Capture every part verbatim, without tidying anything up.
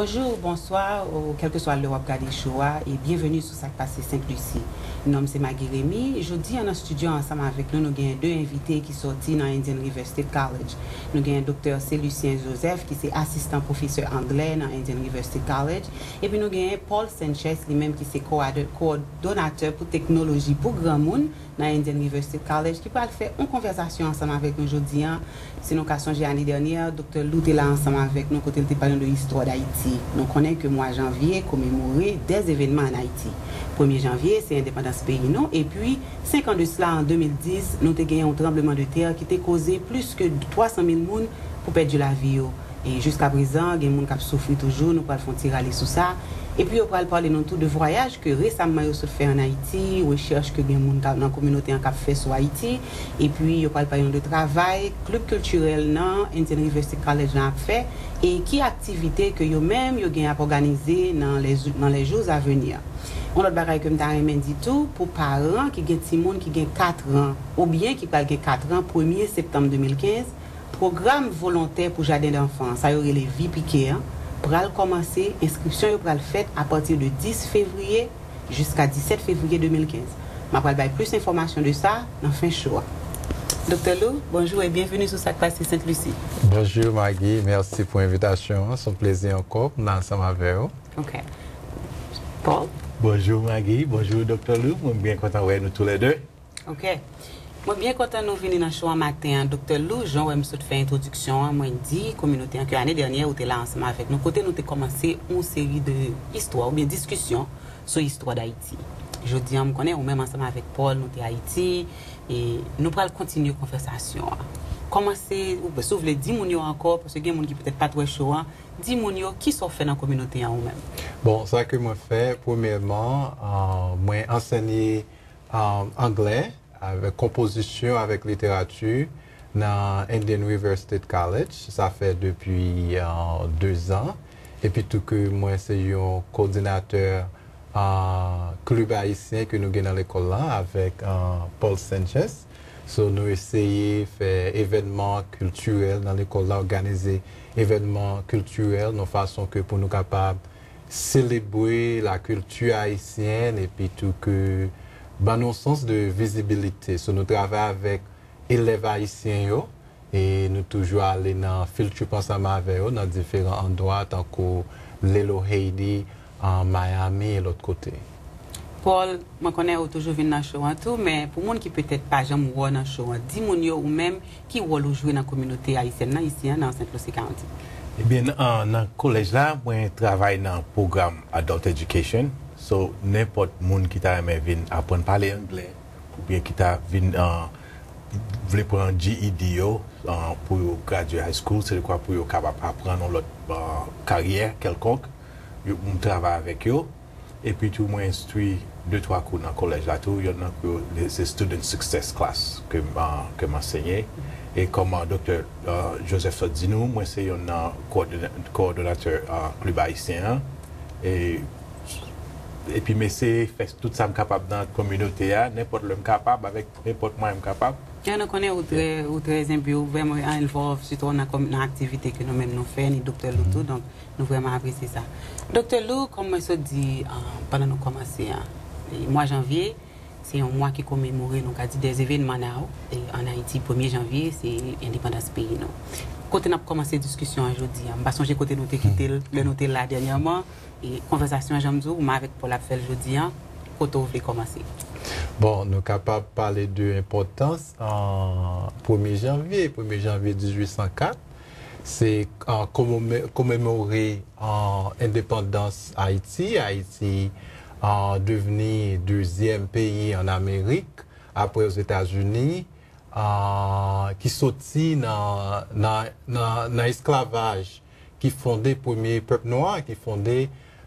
Bonjou, bonswa, ou kèlkeswa lè w ap gade show a, e byenveni sou Sa k Pase Sent Lisi. Non m se Maggie Remy. Jodi a nan estidyo a ansanm avèk nou, nou gen de envite ki sòti nan Indian River State College. Nou gen Doktè Celusien Joseph, ki se asistan pwofesè anglè nan Indian River State College. Epi nou gen Paul Sanchez, li menm ki se kowòde-, kowòdonatè pou teknoloji pou granmoun nan Indian River State College, ki pral fè yon konvèsasyon ansanm avèk nou jodi a. Si nou ka sonje, ane dènyè, Doktè Lou te la ansanm avèk nou, kote l te pale nou de istwa Dayiti. Nou konnen ke mwa janvye komemore de evènman ann Ayiti. Premye janvye, se endepandans peyi nou, epi, senk an de sila, an de mil dis, nou te gen yon tranblemanntè ki te koze plis ke twa san mil moun pou pèdi lavi yo. E jiskaprezan, gen moun k ap soufri toujou, nou pral fè yon ti rale sou sa. Epi yo pral pale nou tou de vwayaj ke resamman yo sot fè ann Ayiti, rechèch ke gen moun k ap, nan kominote an k ap fè sou Ayiti. Epi yo pral pale nou de travay klib kiltirèl nan Indian River State College lan ap fè, e ki aktivite ke yo menm yo gen ap òganize nan les, dans les jours à venir. Yon lòt bagay ke m ta renmen di tou, pou paran ki gen timoun ki gen kat an, oubyen ki pral gen kat an, premye septanm de mil kenz, pwogram volontè pou jaden danfan, sa yo rele V P K an, pral kòmanse, enskripsyon yo pral fèt apati de dis fevriye jiska disèt fevriye de mil kenz. M ap pral bay plis enfòmasyon de sa nan fen show a. Doktè Lou, bonjou e byenveni sou Sa k Pase Sent Lisi. Bonjou Maggie, mèsi pou envitasyon an. Se yon plezi ankò pou m la ansanm avè w. Ok. Paul? Bonjou Maggie, bonjou Doktè Lou. Mwen byen kontan wè nou toulède. Ok. Mwen byen kontan nou vini nan show an maten an, Doktè Lou. Jan w wè m sot fè entwodiksyon an, mwen di kominote an ke ane dènyè ou te la ansanm avèk nou, kote nou te kòmanse yon seri de istwa oubyen diskisyon sou istwa Dayiti. Jodi a, m konnen ou menm ansanm avèk Paul, nou te Ayiti, e nou pral kontinye konvèsasyon an. Kòmanse, ou, si w vle, di moun yo ankò, paske gen moun ki petèt pa t wè show an, di moun yo kisa w fè nan kominote an ou menm. Bon, sa ke mwen fè, premyèman, euh, mwen ansenye, euh, anglè, avèk konpozisyon, avèk literati nan Indian River State College. Sa fè depi, euh, de zan. Epi tou ke mwen se yon kowòdinatè, euh, klib ayisyen ke nou gen nan lekòl la avèk, euh, Paul Sanchez. So, nou eseye fè evènman kiltirèl nan lekòl la, òganize evènman kiltirèl nan fason ke pou nou kapab selebre lakilti ayisyèn epi tou ke ban nou sans de vizibilite. So, nou travay avèk elèv ayisyen yo e nou toujou ale nan field trip ansanm avè yo nan diferan andwa tankou Little Haiti, an Miami e lòt kote. Paul, mwen konnen ou toujou vin nan show an tou, men pou moun ki petèt pa janm wè w nan show an, di moun yo ou menm ki wòl ou jwe nan kominote ayisyèn nan isi an, nan Sent Lisi County. Ebyen, nan, nan kolèj la, mwen travay nan pwogram Adult Education. So, nenpòt moun ki ta renmen vin aprann pale anglè, oubyen ki ta vin, uh, vle pran G E D yo, uh, pou yo gradye high school, se dekwa pou yo kapab aprann yon lòt, uh, karyè kèlkonk, yo, m travay avèk yo. Epi tou, mwen enstwi de twa kou nan kolèj la tou. Yonn nan kou yo, se Student Success Class ke m, uh, ke m ansenye. E kòm, uh, Doktè, uh, Joseph sot di nou, mwen se yonn nan kowòdona-, kowòdonatè, uh, klib ayisyen an. E, epi m eseye fè tout sa m kapab nan kominote a, nenpòt lè m kapab, avèk nenpòt mwayen m kapab. E nou konnen ou trè, ou trè zenbe, ou vrèman involve, sitou nan kòm-, nan aktivite ke nou menm nou fè, ni Doktè Lou tou, donk nou vrèman apresye sa. Doktè Lou, kòm mwen sot di, ah, pandan nou kòmanse a, e mwa janvye, se yon mwa ki komemore, nou ka di, de evènman nou, e ann Ayiti, premye janvye, se endepandans peyi nou. Kote n ap kòmanse diskisyon an jodi a? M pa sonje kote nou te kite l, lè nou te la dènyèman. E konvèsasyon an, jan m di w, mwen avèk Paul ap fè l jodi a. Kote w vle kòmanse? Bon, nou kapab pale de enpòtans, an, premye janvye. Premye janvye dizuit san kat, se, an, komome-, komemore, an, endepandans Ayiti. Ayiti, an, devni dezyèm peyi ann Amerik, apre Ozetazini, an, ki soti nan, nan, nan, nan esklavaj, ki fonde premye pèp nwa, ki fonde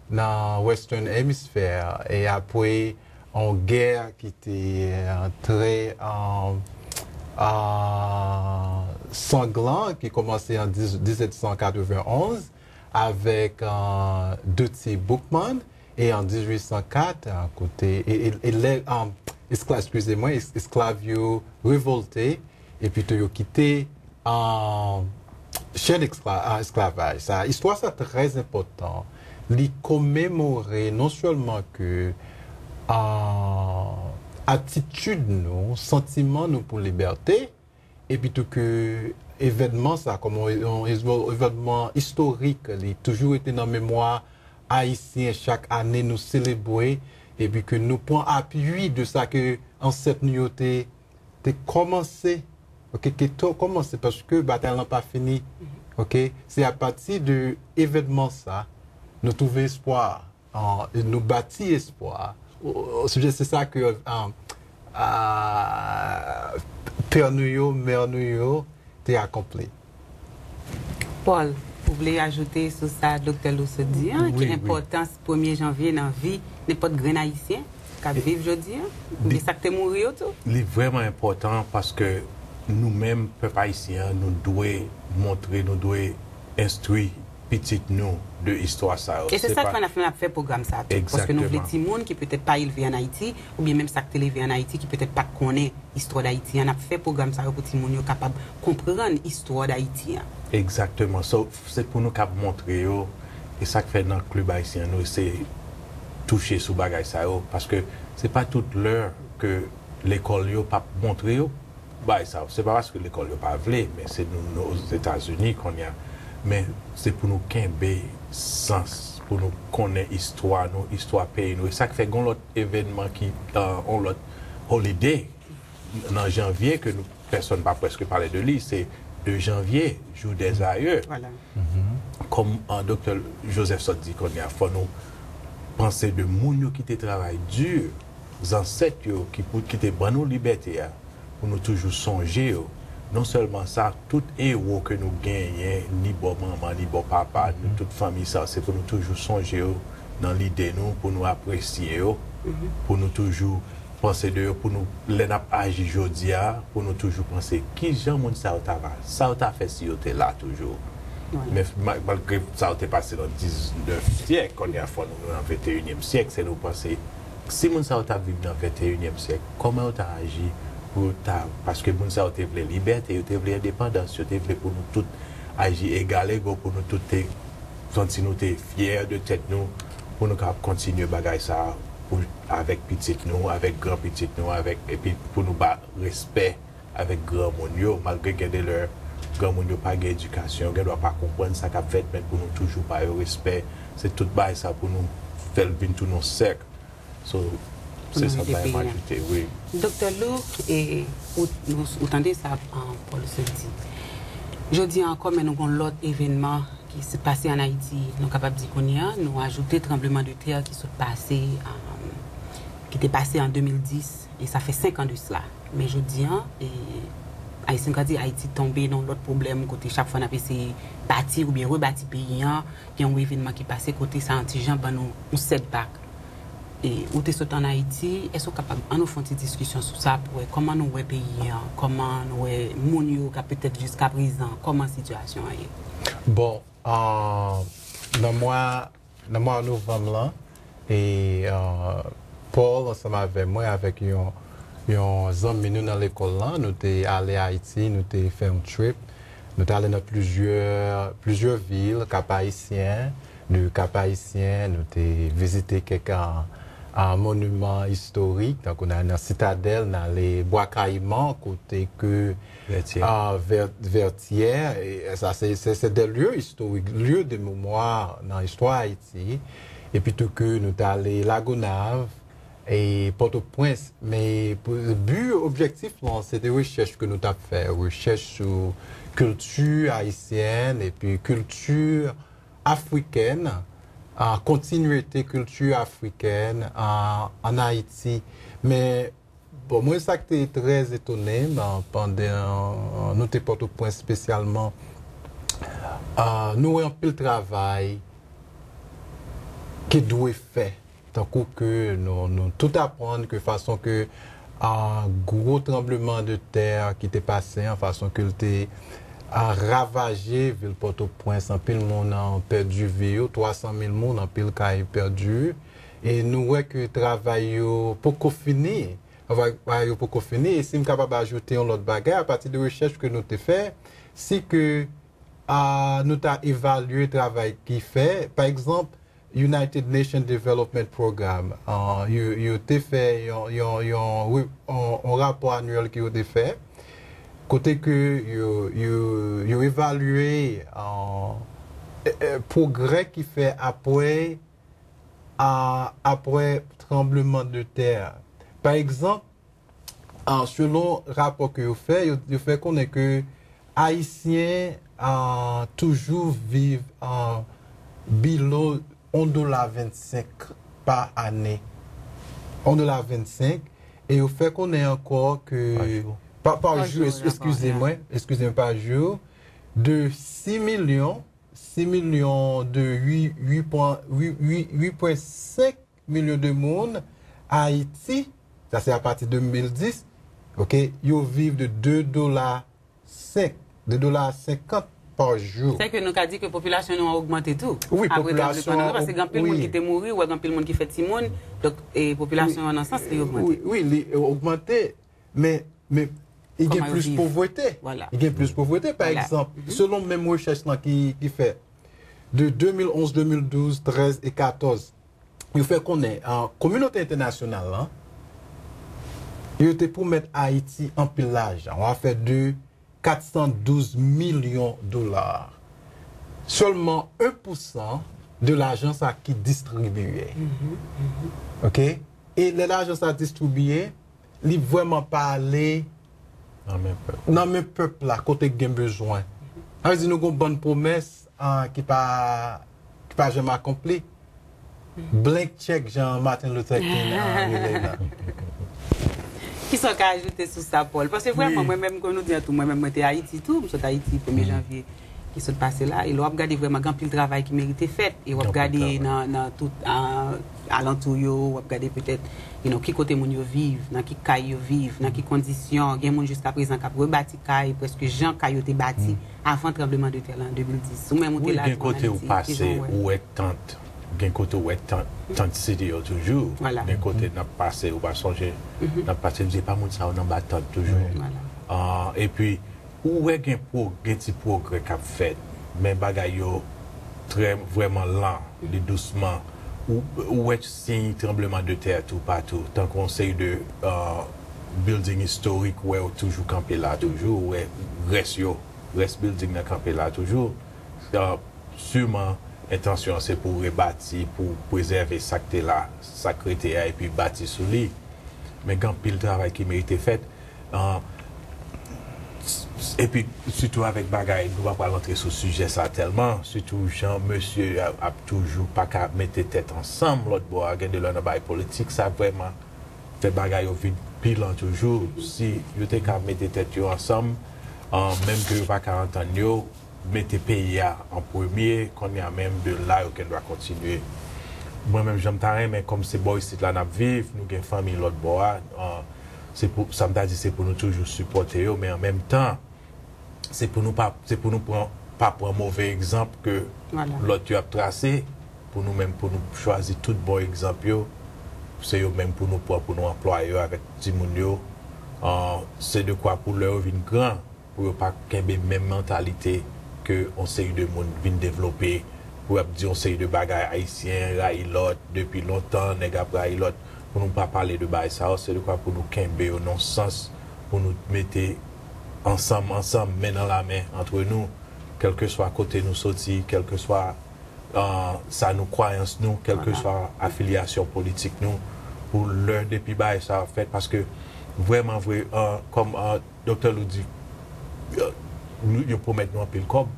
nan Western Hemisphere. E apre yon gè ki te, euh, trè, euh, euh, sanglan, ki kòmanse an dis-, disetan katrevenonz avèk, euh, Dutty Boukman, e an dizuit san kat, euh, kote, e, e, e lè, euh, eskla-, eskize mwen, es-, esklav yo revòlte, epi tou yo kite, euh, Chèn esklavaj sa, istwa sa trè enpòtan. Li komemore non sèlman ke atitid nou, santiman nou pou libète, epi tou ke evènman sa, kòm yon evènman istorik, li toujou rete nan memwa ayisyen, chak ane nou selebre, epi ke nou pran apui de sa ke ansèt nou yo te te kòmanse, oke, ke te kòmanse paske batay lan pa fini. Oke, se apati de evènman sa nou twouve espwa, e nou bati espwa. Osijè se sa ke pè nou yo, mè nou yo te akonpli. Paul, ou vle ajoute sou sa Doktè Lou sot di an, ki enpòtans premye janvye nan vi nenpòt grenn ayisyen k ap viv jodi a, oubyen sa k te mouri yo tou? Li vrèman enpòtan paske nou menm, pèp ayisyen an, nou dwe montre, nou dwe enstwi pitit nou de istwa sa yo. E se sa k fè n ap fè pwogram sa tou. Paske nou vle timoun ki petèt pa leve ann Ayiti, oubyen menm sa k te leve ann Ayiti ki petèt pa t konnen istwa Dayiti an, n ap fè pwogram sa yo pou timoun yo kapab konprann istwa Dayiti an. Egzakteman. So, se pou nou kab montre yo, e sa k fè nan klib ayisyen an, nou eseye touche sou bagay sa yo, paske se pa tout lè ke lekòl yo p ap montre yo bagay sa yo. Se pa paske lekòl yo pa vle, men se nou, nou Ozetazini kounye a. Men se pou nou kenbe sans, pou nou konnen istwa nou, istwa peyi nou. E sa k fè gen yon lòt evènman ki, yon lòt holiday nan janvye ke nou, pèsonn pa prèske pale de li, se de janvye, Jou dèzayè. Kòm Doktè Joseph sot di kounye a, fò nou panse de moun yo ki te travay di, zansèt yo ki, pou, ki te ban nou libète a, pou nou toujou sonje yo. Non sèlman sa, tout ewo ke nou genyen, ni bò manman, ni bò papa, nou tout fanmi sa, se pou nou toujou sonje yo nan lide nou, pou nou apresye yo, pou nou toujou panse de yo, pou nou, lè n ap aji jodi a, pou nou toujou panse kijan moun sa yo ta va, sa yo ta fè si yo te la toujou. Men malgre sa yo te pase nan diznèf syèk, kounye a fò nou, nou nan venteyinyèm syèk, se nou panse si moun sa yo t ap viv nan venteyinyèm syèk, kòman yo ta aji pou yo ta, paske moun sa yo te vle libète, yo te vle endepandans, yo te vle pou nou tout aji egal ego, pou nou tout te santi nou te fyè de tèt nou, pou nou kapab kontinye bagay sa pou, avèk pitit nou, avèk granpitit nou, avèk, epi pou nou ba respè avèk granmoun yo, malgre gen de lè granmoun yo pa gen edikasyon, yo gendwa pa konprann sa k ap fèt, men pou nou toujou ba yo respè. Se tout bagay sa pou nou fè l vin tounen yon sèk. So, se sa m ta renmen ajoute, wi. Doktè Lou, e, ou, ou, ou tande sa Paul sot di. Jodi a ankò, men nou gen yon lòt evènman ki sot pase ann Ayiti, nou kapab di kounye a, nou ajoute tranbleman de tè ki sot pase, ki te pase an de mil dis, e sa fè senk an de sila. Men jodi a, e, Ayisyen ka di Ayiti tonbe nan yon lòt pwoblèm kote chak fwa n ap eseye bati oubyen rebati peyi a, gen yon evènman ki pase kote sa yon ti jan ban nou yon setback. E ou te sot ann Ayiti, èske w kapab, ann nou fè yon ti diskisyon sou sa pou wè kòman nou wè peyi a, kòman nou wè moun yo k ap petèt jiskaprezan, kòman sitiyasyon an ye? Bon, nan mwa, nan mwa novanm lan, e Paul ansanm avè mwen, avèk yon, yon zanmi nou nan lekòl lan, nou te ale Ayiti, nou te fè yon trip, nou te ale nan plizyè, plizyè vil, Kap Ayisyen, de Kap Ayisyen, nou te vizite kèk, a, a, moniman istorik, tankou n ale nan Sitadèl, n ale Bwa Kayiman, kote ke, a, Vè-, Vètyè, e sa se, se, se de lye istorik, lye de memwa nan istwa Ayiti, epi tou ke nou t ale Lagonav, e Pòtoprens, men pou, bi, objektif lan, se te rechèch ke nou t ap fè, rechèch sou kilti ayisyèn epi kilti afrikèn, a, kontinyite kilti afrikèn, a, ann Ayiti. Men, bon, mwen, sa k te trè etone m, a, pandan nou te Pòtoprens espesyalman, a, nou wè anpil travay ki dwe fè. Tankou ke nou, nou tout aprann ke fason ke, a, gwo tranbleman de tè ki te pase an, fason ke l te, a, ravaje vil Pòtoprens, anpil moun, a, pèdi vi yo, twa san mil moun, anpil kay pèdi. E nou wè ke travay yo poko fini. Travay yo poko fini. E si m kapab ajoute yon lòt bagay, apati de rechèch ke nou te fè, si ke a, nou ta evalye travay ki fè. Pa egzanp, United Nations Development Program, a, yo, yo te fè yon, yon, yon, yon, yon rapò anyèl ke yo te fè, kote ke yo, yo, yo evalye, a, e, e, pwogrè ki fè apre, a, apre tranbleman de tè. Pa egzanp, a, selon rapò ke yo fè, yo, yo fè konnen ke Ayisyen, a, toujou viv, a, below yon dola vennsenk pa ane. Yon dola vennsenk, e yo fè konnen ankò ke pa, pa jou, eskize mwen, eskize mwen, pa jou, de sis milyon, sis milyon de uit, uit pwen, uit, uit, uit pwen senk milyon de moun Ayiti, sa se apati de mil dis, oke, yo viv de de dola senk, de dola senkant pa jou. Sèke nou ka di ke popilasyon nou an ogmante tou. Wi, apre tranbleman de tè, paske gen anpil moun ki te mouri, ou wè gen anpil moun ki fè timoun, donk, e popilasyon an nan sans li ogmante. Wi, wi, li ogmante, men, men, li gen plis povrete. Li gen plis povrete. Pa egzanp, selon menm rechèch lan ki, ki fè, de de mil onz, de mil douz, trèz e katòz, yo fè konnen, a, kominote entènasyonal lan, yo te pwomèt Ayiti anpil lajan, yon afè de kat san douz milyon dola. Sèlman en pou san de lajan sa ki distribiye. Oke? E lè lajan sa distribiye, li vrèman pa ale nan men pèp, nan men pèp la, kote k gen bezwen. Sa vle di nou gon bann pwomès, a, ki pa, ki pa janm akonpli. Blank check, jan Martin Luther King, a, rele l la. Kisa w ka ajoute sou sa, Paul? Paske vrèman, mwen menm, kòm nou di an tou, mwen menm, mwen te Ayiti tou, m sot Ayiti premye janvye, ki sot pase la, e lè w ap gade vrèman, gen anpil travay ki merite fèt, e w ap gade nan, nan tout, a, alantou yo, w ap gade petèt, you know, ki kote moun yo viv, nan ki kay yo viv, nan ki kondisyon, gen moun jiskaprezan k ap rebati kay, prèske jan kay yo te bati avan tranbleman de tè la an de mil dis. Ou menm ou te la tou an Ayiti, kijan w wè? Wi, gen kote ou pase, ou wè tant, gen kote ou wè tant, tant city yo toujou. Gen kote n ap pase, ou pa sonje, n ap pase, m di, "E pa moun sa yo nan ba tant toujou." A, epi, ou wè gen pwo-, gen ti pwogrè k ap fèt, men bagay yo trè, vrèman lan, li dousman. Ou, ou wè siy tranbleman de tè toupatou, tankou yon seri de, a, building istorik, ou wè yo toujou kanpe la toujou, ou wè rès yo, rès building nan kanpe la toujou. A, siman, entansyon an se pou rebati, pou prezève sa k te la, sa k rete a, epi bati sou li. Men gen anpil travay ki merite fèt. A, s-, s-, epi, sitou avèk bagay, nou pa pral antre sou sijè sa tèlman, sitou jan mesye a, ap toujou pa ka mete tèt ansanm lòt bò a, gen de lè nan bagay politik, sa vrèman fè bagay yo vin pi lan toujou. Si yo te ka mete tèt yo ansanm, a, menm ke yo pa ka antann yo, mete peyi a an premye, kounye a menm de la yo gendwa kontinye. Mwen menm jan m ta renmen, kòm se bò isit la n ap viv, nou gen fanmi lòt bò a, a, se pou, sa m ta di se pou nou toujou sipòte yo, men an menm tan, se pou nou pa, se pou nou pran, pa pran move egzanp ke lòt yo ap trase, pou nou menm, pou nou chwazi tout bon egzanp yo, se yo menm pou nou pran, pou nou anplwaye yo avèk timoun yo. A, se de kwa pou lè yo vin gran, pou yo pa kenbe menm mantalite ke yon seri de moun vin devlope, pou y ap di yon seri de bagay, Ayisyen rayi lòt, depi lontan, nèg ap rayi lòt. Pou nou pa pale de bagay sa yo, se de kwa pou nou kenbe yo nan sans, pou nou mete ansanm, ansanm, men nan la men, antre nou, kèlkeswa kote nou soti, kèlkeswa, a, sa nou, kwayans nou, kèlkeswa afilyasyon politik nou, pou lè depi bagay sa ap fèt, paske vrèman vre, a, kòm, a, Doktè Lou di, yo, nou, yo pwomèt nou anpil kòb,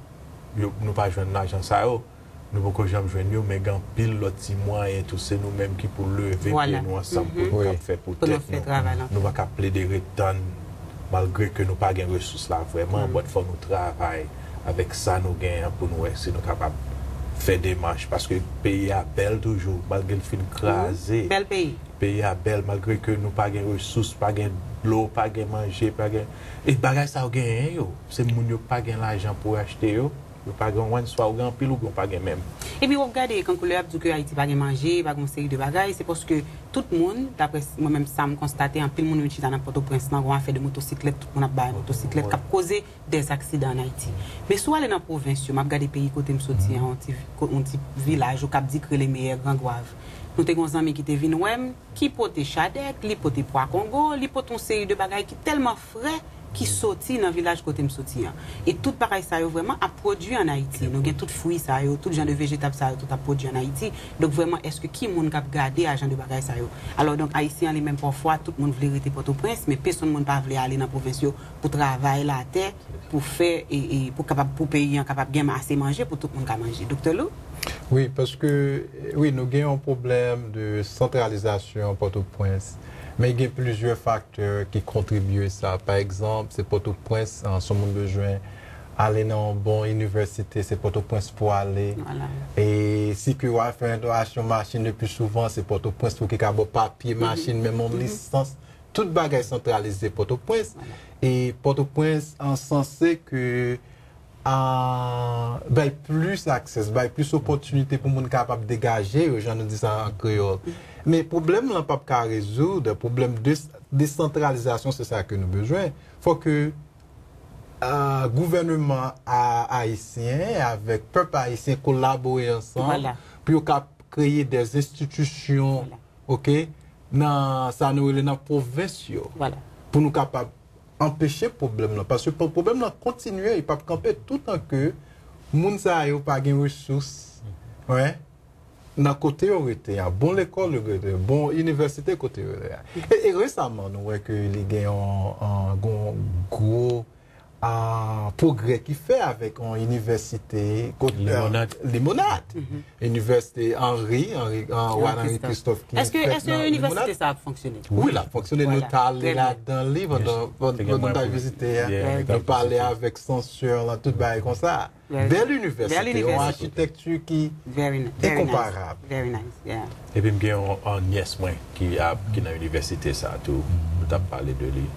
yo, nou pa jwenn lajan sa yo, nou poko janm jwenn yo, men gen anpil lòt ti mwayen tou, se nou menm ki pou leve pye nou ansanm pou nou kab fè pou tèt nou. Nou pa ka plede ret tann, malgre ke nou pa gen resous la vrèman, but fò nou travay avèk sa nou genyen an pou nou wè si nou kapab fè demach, paske peyi a bèl toujou, malgre l fin kraze. Bèl peyi. Peyi a bèl, malgre ke nou pa gen resous, pa gen dlo, pa gen manje, pa gen, e bagay sa yo genyen yo. Se moun yo pa gen lajan pou achte yo. Yo pa gen one, swa ou gen anpil oubyen ou pa gen menm. Epi w ap gade, kankou lè y ap di w ke Ayiti pa gen manje, pa gen yon seri de bagay, se paske tout moun, daprè s- mwen menm sa m konstate, anpil moun vin chita nan Pòtoprens lan, gon afè de motosiklèt, tout moun ap bay motosiklèt, k ap koze dèzaksidan ann Ayiti. Men si w ale nan pwovens yo, m ap gade peyi kote m soti an, yon ti, vi- ko- yon ti vilaj Okap Dikre, Lemeyè, Gran Gwav. Nou te gen yon zanmi ki te vin wè m, ki pote chadèk, li pote pwa kongo, li pote yon seri de bagay ki tèlman frè, ki soti nan vilaj kote m soti an. E tout bagay sa yo vrèman ap pwodui ann Ayiti. Nou gen tout fwi sa yo, tout jan de vejetab sa yo, tout ap pwodui ann Ayiti. Donk vrèman, èske ki moun k ap gade a jan de bagay sa yo? Alò, donk, Ayisyen an li menm, pafwa, tout moun vle rete Pòtoprens, men pèsonn moun pa vle ale nan pwovens yo pou travay latè, pou fè, e, e pou kapab, pou peyi an kapab gen ase manje, pou tout moun ka manje. Doktè Lou? Wi, paske, wi, nou gen yon pwoblèm de santralizasyon Pòtoprens, men gen plizyè faktè ki kontribye sa. Pa egzanp, se Pòtoprens, an, si yon moun bezwen ale nan yon bon inivèsite, se Pòtoprens pou ale. Vwala. E si ke w al fè yon achat machin, le pli souvan, se Pòtoprens pou ki ka ba w papye machin, menm yon lisans. Tout bagay santralize Pòtoprens. Vwala. E Pòtoprens an sanse ke a bay plis aksès, bay plis opòtinite pou moun kapab degaje yo, jan nou di sa an kreyòl. Men pwoblèm lan p ap ka rezoud, pwoblèm de desantralizasyon, se sa ke nou bezwen. Fò ke, a, gouvènman a- ayisyen avèk pèp ayisyen kolabore ansanm, vwala, pou yo ka kreye de enstitisyon, vwala, oke, nan sa nou rele nan pwovens yo, vwala, pou nou kapab anpeche pwoblèm lan. Paske pwoblèm lan kontinye, li p ap kanpe toutan ke moun sa yo pa gen resous, wè, nan kote yo rete a, bon lekòl yo rete, bon inivèsite kote yo rete a. E, e resaman, nou wè ke li gen yon, yon gwo, gwo, a, pwogrè ki fè avèk yon inivèsite kot- Limonad. Limonad. Inivèsite Henry, Henry, a, Wad Henry Christophe ki fèt nan Limonad. Èske, èske inivèsite sa ap fonksyone? Wi, l ap fonksyone. Nou t ale ladan li pandan, pandan nou t al vizite a. Nou pale avèk sansè lan, tout bagay konsa. Bèl inivèsite, yon achitekti ki enkonparab. Very nice, yeah. Epi m gen yon, yon nyès mwen ki ap, ki nan inivèsite sa tou. Nou t ap pale de li.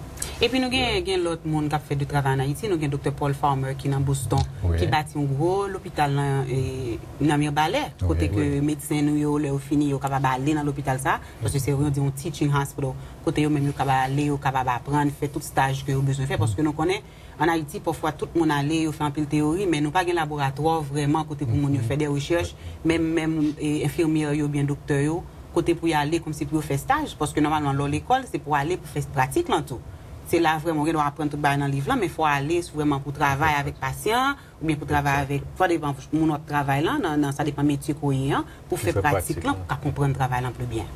Epi nou gen, gen lòt moun k ap fè de travay ann Ayiti. Nou gen Doktè Paul Farmer ki nan Boston, ki bati yon gwo lopital nan, e, nan Mibalè, kote ke medsen nou yo, lè yo fini, yo kapab ale nan lopital sa, paske se, yo di, yon teaching hospital, kote yo menm yo kapab ale, yo kapab aprann, fè tout staj ke yo bezwen fè, paske nou konnen, ann Ayiti, pafwa, tout moun ale, yo fè anpil teyori, men nou pa gen laboratwa vrèman kote pou moun yo fè de rechèch, menm, menm, e, enfimyè yo oubyen doktè yo, kote pou y ale kòmsi pou yo fè staj, paske nòmalman, lè w lekòl, se pou w ale pou fè pratik lan tou. Se la vrèman, ou gen dwa aprann tout bagay nan liv lan, men fò w ale vrèman pou travay avèk pasyan, oubyen pou travay avèk, sa depann moun w ap travay lan, nan, nan, sa depann metye ke w ye an, pou fè pratik lan, pou ka konprann travay lan pli byen.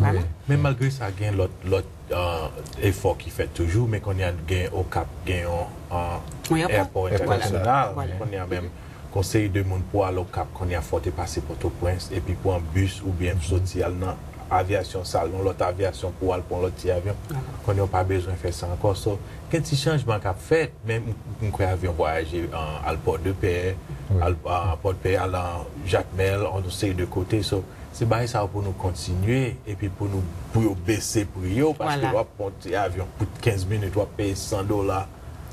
Vwala. Men malgre sa, gen lòt, lòt, e, efò ki fèt toujou, men kounye a gen Okap, gen yon, e, airport entènasyonal. Kounye a menm, yon seri de moun pou al Okap, kounye a fò w te pase Pòtoprens, epi pran bis oubyen soti al nan avyasyon sa, yon lòt avyasyon pou al pran lòt ti avyon. Kounye a w pa bezwen fè sa ankò. So, gen ti chanjman k ap fèt, men m, m kwè avyon vwayaje, e, al Pòdepè, al, e, Pòdpè, al, e, Jakmèl, yon seri de kote. So, se bagay sa yo pou nou kontinye, epi pou nou, pou yo bese pri yo, paske w ap pran yon ti avyon pou kenz minit, w ap peye san dola.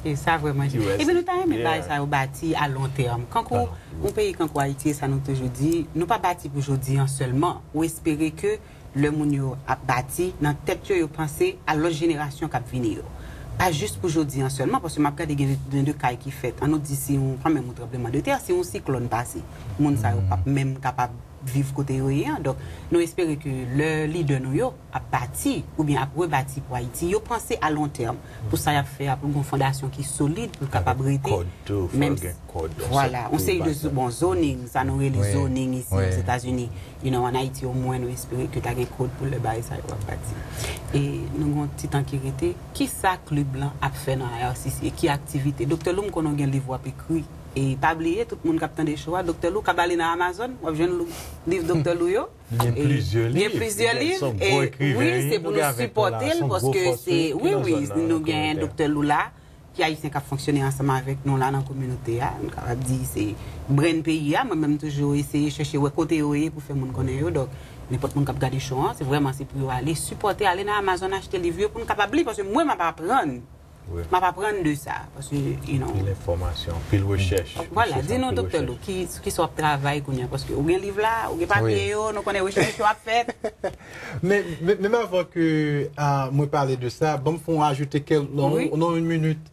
E sa vrèman. Epi nou ta renmen bagay sa yo bati a lon tèm. Kankou, yon peyi kankou Ayiti, e sa nou toujou di, nou pa bati pou jodi an sèlman. Ou espere ke lè moun yo ap bati, nan tèt yo, yo panse a lòt jenerasyon k ap vini yo. Pa jis pou jodi an sèlman, paske m ap gade gen de, de kay ki fèt. An nou di si yon, kanmenm yon tranblemanntè, si yon siklòn pase, moun sa yo p ap menm kapab viv kote yo ye an. Donk, nou espere ke lè lidè nou yo ap bati oubyen ap rebati pou Ayiti, yo panse a lon tèm pou sa y ap fè a, pou l gen yon fondasyon ki solid, pou l kapab rete. Avèk kòd tou, fò l gen kòd, yon sèt tou bagay. Vwala, yon seri de, bon, zoning, sa nou rele zoning isi Ozetazini. You know, ann Ayiti, omwen, nou espere ke ta gen kòd pou lè bagay sa yo ap bati. E nou gen yon ti tan ki rete. Kisa klib lan ap fè nan I R C C? E ki aktivite? Doktè Lou, m konnen w gen liv w ap ekri. E pa bliye, tout moun k ap tande show a, Doktè Lou, kab ale nan Amazon, w ap jwenn lou- liv Doktè Lou yo. Li gen plizyè liv. Li gen plizyè liv. Li se yon gwo ekriven, wi, se pou nou sipòte l, paske se, wi, wi, nou gen Doktè Lou la, ki ayisyen k ap fonksyone ansanm avèk nou la nan kominote a. Nou kapab di se brain peyi a. Mwen menm toujou eseye chèche wè kote yo ye pou fè moun konnen yo. Donk, nenpòt moun k ap gade show an, se vrèman se pou yo ale sipòte, ale nan Amazon achte liv yo pou n kapab li, paske mwen m ap aprann. m ap aprann de sa. Paske, you know. Anpil enfòmasyon, anpil rechèch. Vwala, di nou, Doktè Lou, ki, ki sa w ap travay kounye a? Paske ou gen liv la, ou gen papye yo, nou konnen rechèch yo ap fèt. Men, men, menm avan ke ah, mwen pale de sa, ban m fè yon ajoute kèk, nan, nan yon minit.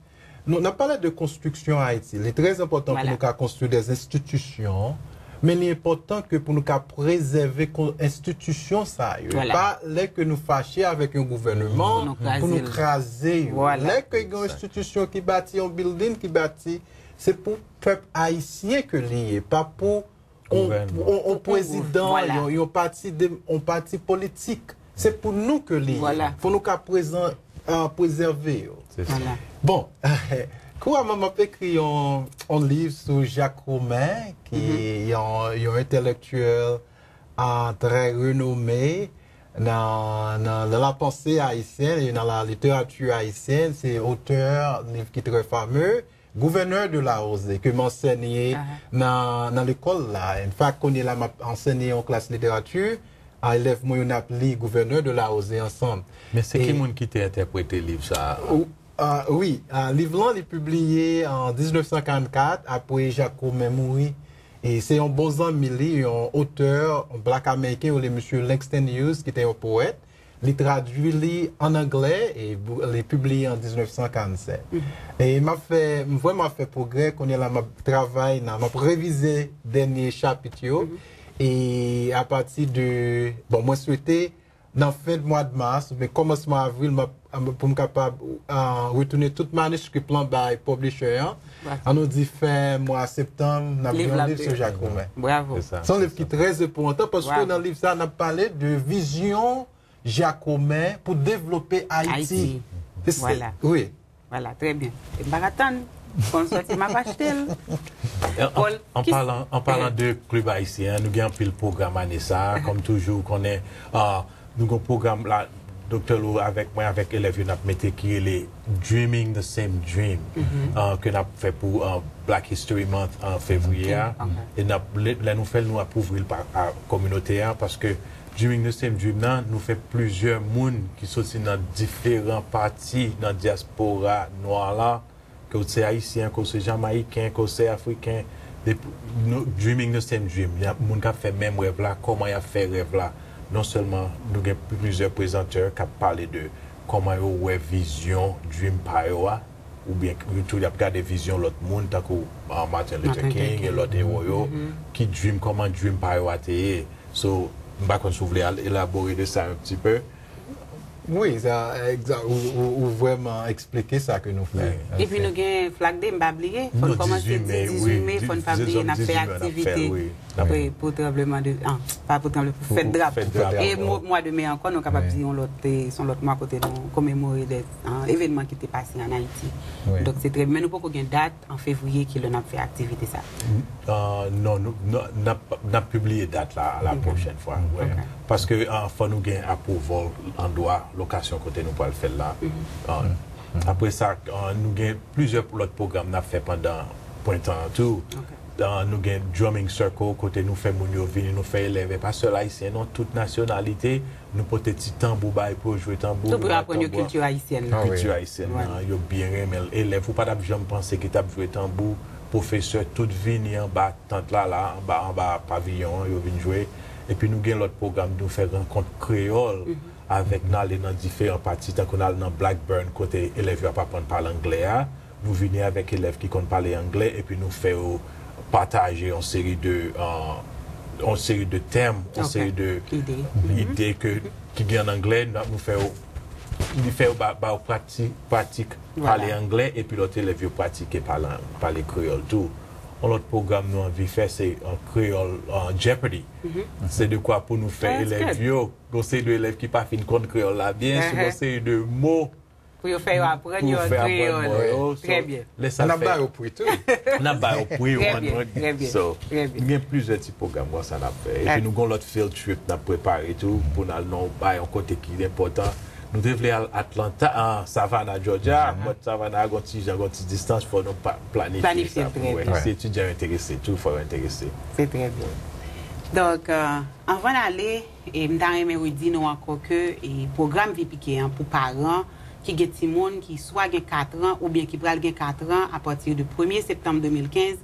Nou, n ap pale de konstriksyon Ayiti. Li trè enpòtan pou nou ka konstwi de enstitisyon, men li enpòtan ke pou nou ka prezève kon, enstitisyon sa yo. E pa lè ke nou fache avèk yon gouvènman pou nou kraze yo. Lè ke gen yon enstitisyon ki bati, yon building ki bati, se pou pèp ayisyen ke li ye, pa pou yon, yon, yon prezidan, yon, yon pati de, yon pati politik. Se pou nou ke li ye. Fò nou ka prezan, ah, prezève yo. Bon, kouramman m ap ekri yon, yon liv sou Jacques Romain, ki yon, yon entèlektyèl ah, trè renome nan, nan, nan la panse ayisyèn e nan la literati ayisyèn. Se otè liv ki trè fame, Gouverneur de la Rosée, ke m ansenye nan, nan lekòl la. In fact, kounye la, m ap ansenye yon klas literati a elèv mwen yo, n ap li Gouverneur de la Rosée ansanm. Men se ki moun ki te entèprete liv sa a? Ah, wi, ah, liv lan, li pibliye an diznèf san karannkat, apre Jacques Romain mouri. E se yon bon zanmi li, yon otè, yon blak ameriken, yo rele misye Langston Hughes, ki te yon powèt. Li tradui li ann anglè e li pibliye an diznèf san karannsenk. E m ap fè, m vrèman ap fè pwogrè. Kounye a la, m ap travay nan, m ap revize dènye chapit yo. E apati de, bon, mwen swete nan fen mwa mas oubyen kòmansman avril, m ap, pou m kapab ah, retounen tout maniskri lan bay publisher an. An nou di fen mwa septanm, n ap gen yon liv sou Jacques Romain. Se yon liv ki trè enpòtan paske nan liv sa a, n ap pale de vizyon Jacques Romain pou devlope Ayiti. Vwala, trè byen. E m pa ka tann pou m sòti, m ap achte l. An palan, an palan de Klib Ayisyen an, nou gen anpil pwogram ane sa a. Kòm toujou, ou konnen, ah, nou gen pwogram la, Doktè Lou avèk mwen, avèk elèv yo, n ap mete ki rele Dreaming the Same Dream, ah, ke n ap fè pou ah, Black History Month an fevriye a. E n ap, lè, lè nou fè l, nou ap ouvri l pa, a kominote a, paske Dreaming the Same Dream nan, nou fè plizyè moun ki soti nan diferan pati nan dyaspora nwa la, ke w se ayisyen, ke w se jamayiken, ke w se afriken, depi, nou, dreaming the same dream. Y a moun k ap fè menm rèv la, kòman y ap fè rèv la? Non sèlman nou gen plizyè prezantè k ap pale de kòman yo wè vizyon, dream pa yo a, oubyen tou y ap gade vizyon lòt moun, tankou ah, Martin Luther King e lòt ewo yo, ki dream, kòman dream pa yo a te ye. So, m pa konn si w vle al elabore de sa un petit peu. Wi, sa, egza-, ou, ou, ou vrèman eksplike sa ke nou fè. Epi nou gen Flag Day, m pa bliye. Fò n kòmanse di dizuit me, fò n pa bliye, n ap fè aktivite pou tranbleman de, ah, pa pou tranble, pou fèt drapo. E mwa de me ankò, nou kapab di yon lòt, se yon lòt mwa kote nou komemore de ah, evènman ki te pase ann Ayiti. Donk, se trè byen. Men nou poko gen dat an fevriye ki lè n ap fè aktivite sa. Ah, non, nou, n ap, n ap pibliye dat la la pwochèn fwa. Paske ah, fò nou gen apwouval andwa lokasyon kote nou pral fè l la. Ah, apre sa, ah, nou gen plizyè lòt pwogram n ap fè pandan prentan an tou. Ah, nou gen drumming circle kote nou fè moun yo vini, nou fè elèv, e pa sèl ayisyen non, tout nasyonalite. Nou pote ti tanbou ba yo pou yo jwe tanbou. Tou pou yo aprann yo kilti ayisyèn nan. Kilti ayisyèn nan, yo byen renmen l. Elèv, ou pa t ap janm panse ki t ap jwe tanbou. Pwofesè, tout vini anba tant la, la, anba, anba paviyon an, yo vin jwe. Epi nou gen lòt pwogram, nou fè rankont kreyòl avèk n ale nan diferan pati, tankou n al nan Blackburn, kote elèv yo ap aprann pale anglè a. Nou vini avèk elèv ki konn pale anglè, epi nou fè yo pataje yon seri de, euh, yon seri de tèm, yon seri de ide ke, ki gen an anglè, n ap, nou fè yo, li fè yo ba, ba yo prati-, pratik pale anglè, epi lòt elèv yo pratike pale, pale kreyòl tou. Yon lòt pwogram nou anvi fè, se an kreyòl, an Jeopardy. Se de kwa pou nou fè elèv yo, yon seri de elèv ki pa fin konn kreyòl la byen, sou yon seri de mo, pou yo fè yo aprann yo an kreyòl. Trè byen. N ap ba yo pri tou. N ap ba yo pri. Trè byen, trè byen. So, gen plizyè ti pwogram konsa n ap fè. Epi nou gen yon lòt field trip n ap prepare tou pou n al nan yon, bay yon kote ki enpòtan. Nou te vle al Atlanta, an Savannah, Georgia. Mwen, Savannah a gon ti jan, gon ti distans, fò nou pa planifye sa pou wè. Si etidyan yo enterese tou, fò yo enterese. Se trè byen. Donk, euh, anvan n ale, e m ta renmen redi nou ankò ke, e, pwogram V P K an pou paran, ki gen timoun ki swa gen kat an oubyen ki pral gen kat an apati de premye septanm de mil kenz,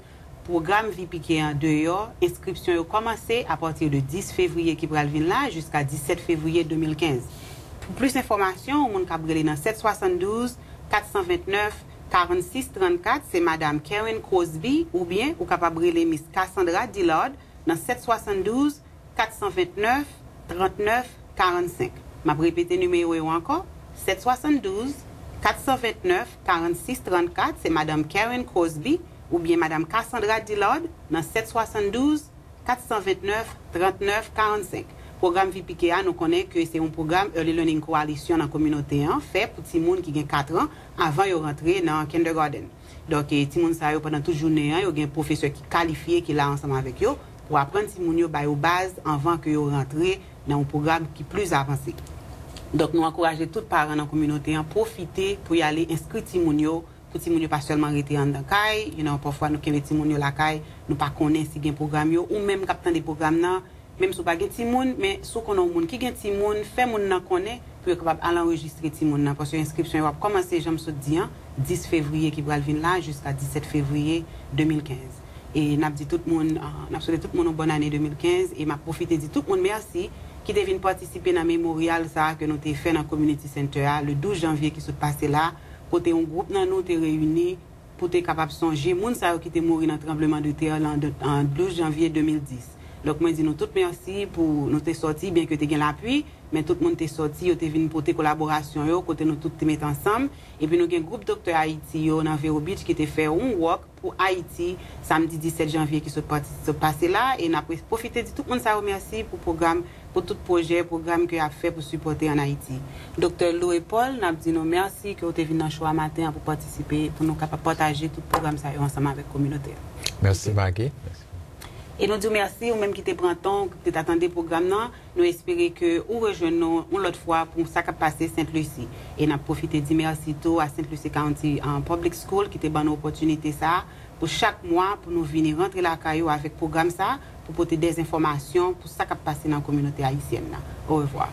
pwogram Vi Pike an deyò, enskripsyon yo kòmanse apati de dis fevriye ki pral vin la jiska disèt fevriye de mil kenz. Pou plis enfòmasyon, ou moun kab rele nan sèt swasann douz, kat san vennèf, karannsis trannkat, se Madam Karen Crosby, oubyen ou kapab rele Miss Cassandra Dillard nan sèt swasann douz, kat san vennèf, trannèf, karannsenk. M ap repete nimewo yo ankò, sèt swasann douz, kat san vennèf, karannsis trannkat, se Madam Karen Crosby oubyen Madam Cassandra Dillard nan sèt swasann douz, kat san vennèf, trannèf, karannsenk. Pwogram Vi Pike a, nou konnen ke se yon pwogram Early Learning Coalition nan kominote an fè pou timoun ki gen kat an avan yo rantre nan kindergarten. Donk, e, timoun sa yo, pandan tout jounen an, yo gen pwofesè ki kalifye ki la ansanm avèk yo pou aprann timoun yo, ba yo baz anvan ke yo rantre nan yon pwogram ki plis avanse. Donk, nou ankouraje tout paran nan kominote an pwofite pou y ale enskri timoun yo, pou timoun yo pa sèlman rete anndan kay, you know, pafwa nou kenbe timoun yo lakay, nou pa konnen si gen pwogram yo, ou menm k ap tande pwogram nan, menm si w pa gen timoun, men si w konnen yon moun ki gen timoun, fè moun nan konnen pou yo kapab al anrejistre timoun nan, paske enskripsyon yo ap kòmanse, jan m sot di an, dis fevriye ki pral vin la, jiska disèt fevriye de mil kenz. E n ap di tout moun, ah, n ap swete tout moun yon bòn ane de mil kenz, e m ap pwofite di tout moun mèsi ki te vin patisipe nan memoryal sa a ke nou te fè nan Community Center a, le douz janvye ki sot pase la, kote yon gwoup nan nou te reyini pou te kapab sonje moun sa yo ki te mouri nan tranbleman de tè lan de, an douz janvye de mil dis. Donk, mwen di nou tout mèsi pou nou te sòti, byen ke te gen lapli, men tout moun te sòti, yo te vin pote kolaborasyon yo, kote nou tout te met ansanm. Epi nou gen gwoup Doktè Ayiti yo nan Vero Beach ki te fè yon walk pou Ayiti, samdi disèt janvye ki sot pati, sot pase la, e n ap pwofite di tout moun sa yo mèsi pou pwogram, pou tout pwojè, pwogram ke y ap fè pou sipòte ann Ayiti. Doktè Lou e Paul, n ap di nou mèsi ke w te vin nan show a maten an pou patisipe, pou nou kapab pataje tout pwogram sa yo ansanm avèk kominote a. Mèsi, Maggie. E nou di w mèsi, ou menm ki te pran tan w, ki te ta tande pwogram nan. Nou espere ke ou rejwenn nou yon lòt fwa pou sa k ap pase Sent Lisi. E n ap pwofite di mèsi tou a Sent Lisi County, ah, Public School ki te ban nou opòtinite sa a pou chak mwa pou nou vini rantre lakay ou avèk pwogram sa a pou pote dèzenfòmasyon pou sa k ap pase nan kominote ayisyèn nan. Orevwa.